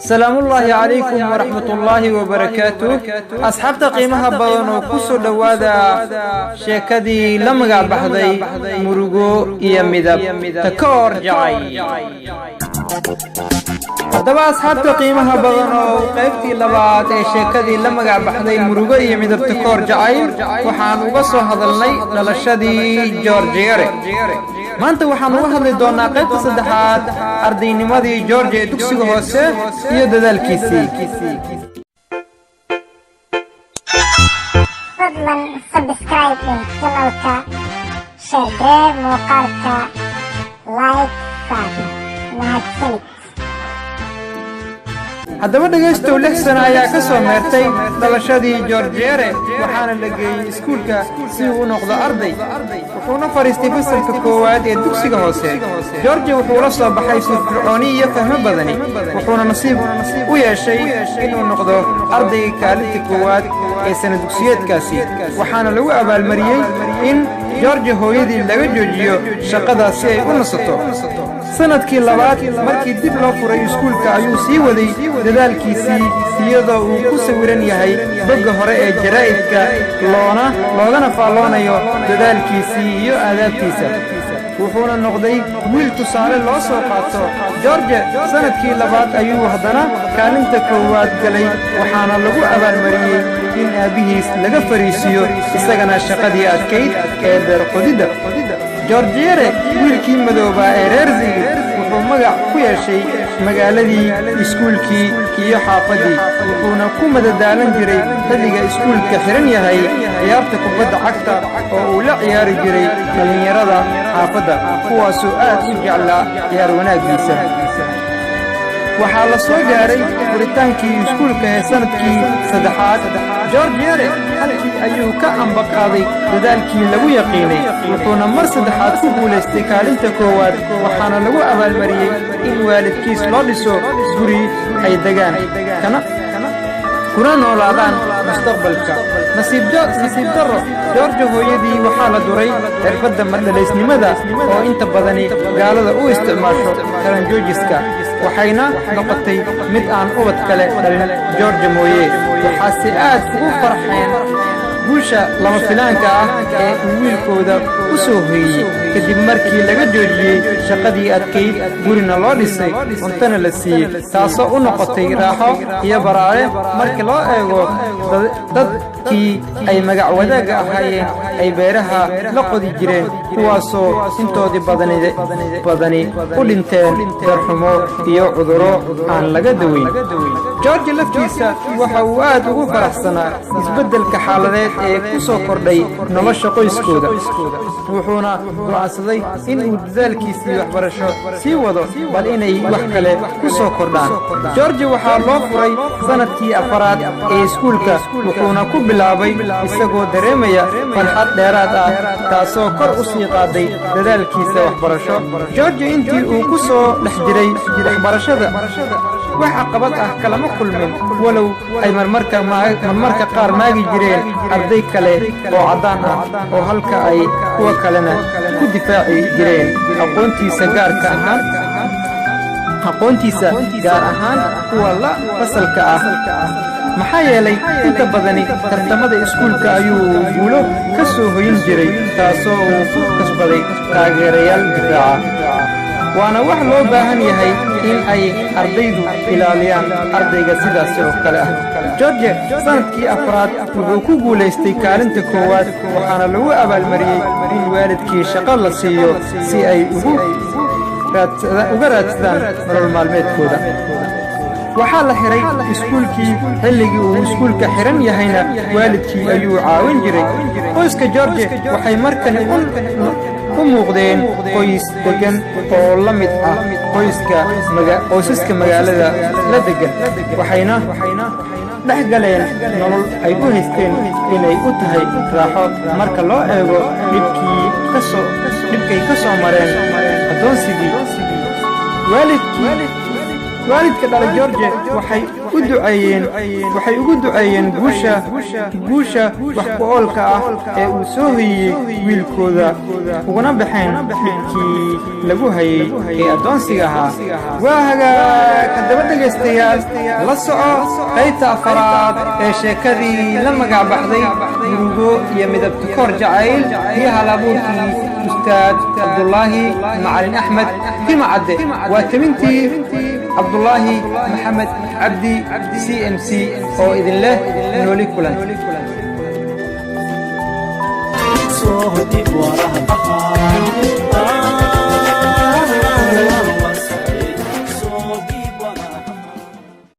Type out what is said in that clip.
Salaamullaahi calaykum waraxmatullaahi wabarakaatu. Asxaabta qiimaha badan oo ku soo dhowaada sheekadii la magac baxday Murugo iyo Midab Takoor Jacay. Haddaba, asxaabta qiimaha badan oo qaybtii labaad ee sheekadii la magac baxday Murugo iyo Midab Takoor Jacayl waxaan uga soo hadalnay dhalashadii George Yare. Maanta waxaan uga hadli doonaa qaybta saddexaad, ardaynimadii George ee dugsiga hoose iyo dadaalkiisii. Fadlan subscribe dheh channelka, share garee muuqaalka, like saar. Mahadsanid. Haddaba dhegaystow, 6 sano ayaa ka soo meertay dhalashadii George Yare, waxaana la geeyey iskuulka si uu u noqdo arday, wuxuuna fadhiistay fasalka koowaad ee dugsiga hoose. George wuxuu la soo baxay firfircooni iyo fahmo badani, wuxuuna nasiib u yeeshay inuu noqdo ardayga kaalinta koowaad ee sana dugsiyeedkaasi, waxaana lagu abaalmariyey in George hooyadii laga joojiyo shaqada si ay u nasato. Sanadkii labaad, markii dib loo furay iskuulka, ayuu sii waday dadaalkiisii, iyadoo uu ku sawiran yahay bogga hore ee jaraa'idka, loona loogana faalloonayo dadaalkiisii iyo aadaabtiisa, wuxuuna noqday wiil tusaale loo soo qaato. George sanadkii labaad ayuu haddana kaalinta koowaad galay, waxaana lagu abaalmariyey in aabbihiis laga fariisiiyo isagana shaqadii adkayd ee beerqodidda. George Yare, wiilkii madoobaa ee reer Zayid, wuxuu magac ku yeeshay magaaladii, iskuulkii iyo xaafaddii, wuxuuna ku madadaalan jiray xilliga iskuulka xihan yahay ciyaarta kubadda cagta oo uu la ciyaari jiray dhallinyarada xaafadda, kuwaasoo aad u jeclaa ciyaar wanaaggiisa. Waxaa la soo gaaray furitaankii iskuulka ee sannadkii saddexaad. George Yare halkii ayuu ka ambaqaaday dadaalkii lagu yaqiinay, wuxuuna mar saddexaad ku guulaystay kaalinta koowaad, waxaana lagu abaalmariyey in waalidkiis loo dhiso guri ay degaan kana kuna noolaadaan mustaqbalka. Nasiib darro, George hooyadii waxaa la duray xirfadda madhalaysnimada oo inta badani gaalada u isticmaasho taranjoojiska, waxayna noqotay mid aan ubad kale dhalin George mooye. Waxaase aad ugu farxeen guusha lama filaanka ah ee uu wiilkooda u soo hoyey kadib markii laga joojiyey shaqadii adkayd, gurina loo dhisay, cuntona la siiyey, taasoo u noqotay raaxo iyo baraare markii loo eego dadkii ay magac wadaagga ahaayeen ay beeraha la qodi jireen, kuwaasoo intoodii badani u dhinteen darxumo iyo cudurro aan laga daweyn. George laftiisa waxa uu aad ugu faraxsanaa isbeddelka xaaladeed ee ku soo kordhay nolosha qoyskooda, wuxuuna go'aansaday in uu dadaalkiisii waxbarasho sii wado, bal inay wax kale ku soo kordhaan. George waxaa loo furay sannadkii afaraad ee iskuulka, wuxuuna ku bilaabay isagoo dareemaya farxad dheeraad ah, taasoo kor u sii qaaday dadaalkiisa waxbarasho. George intii uu ku soo dhex jiray waxbarashada wax caqabad ah kalama kulmin, walow ay marmarka qaar maagi jireen arday kale oo caddaan ah, oo halka ay kuwa kalena ku difaaci jireen aqoontiisa gaarka ahaan, aqoontiisa gaar ahaan kuwa la fasalka ah, maxaa yeelay inta badani tartamada iskuulka ayuu guulo ka soo hoyin jiray, taasoo uu ku kasbaday taageerayaal difaaca. Waana wax loo baahan yahay in ay ardaydu ilaaliyaan ardayga sidaasi oo kale ah. George sannadkii afraad wuxuu ku guulaystay kaalinta koowaad, waxaana lagu abaalmariyey in waalidkii shaqo la siiyo si ay uga raadsadaan nolol maalmeedkooda. Waxaa la xihay iskuulkii. Xilligii uu iskuulka xihan yahayna waalidkii ayuu caawin jiray. Qoyska George waxay markani u muuqdeen qoys deggan oo la mid ah qoysaska magaalada la deggan, waxayna dhex galeen nolol ay u haysteen inay u tahay raaxo marka loo eego dhibkay ka soo mareen addoonsigii. Waalidkii Waalidka dhalay George waxay u duceeyeen, waxay ugu duceeyeen guusha wax ku oolka ah ee uu soo hoyiyey wiilkooda, uguna baxeen dhibkii lagu hayay ee addoonsiga ahaa. Waa hagaag. Haddaba dhegaystayaal, la soco qaybta afaraad ee sheekadii la magac baxday Murugo iyo Midabtakoor Jacayl iyo halabuurkii Ustaad Cabdulaahi Macalin Axmed Timacadde. Waa temintii Cabdulaahi Maxamed Cabdi CMC oo idin leh nooli kulan. Soo dib waraha.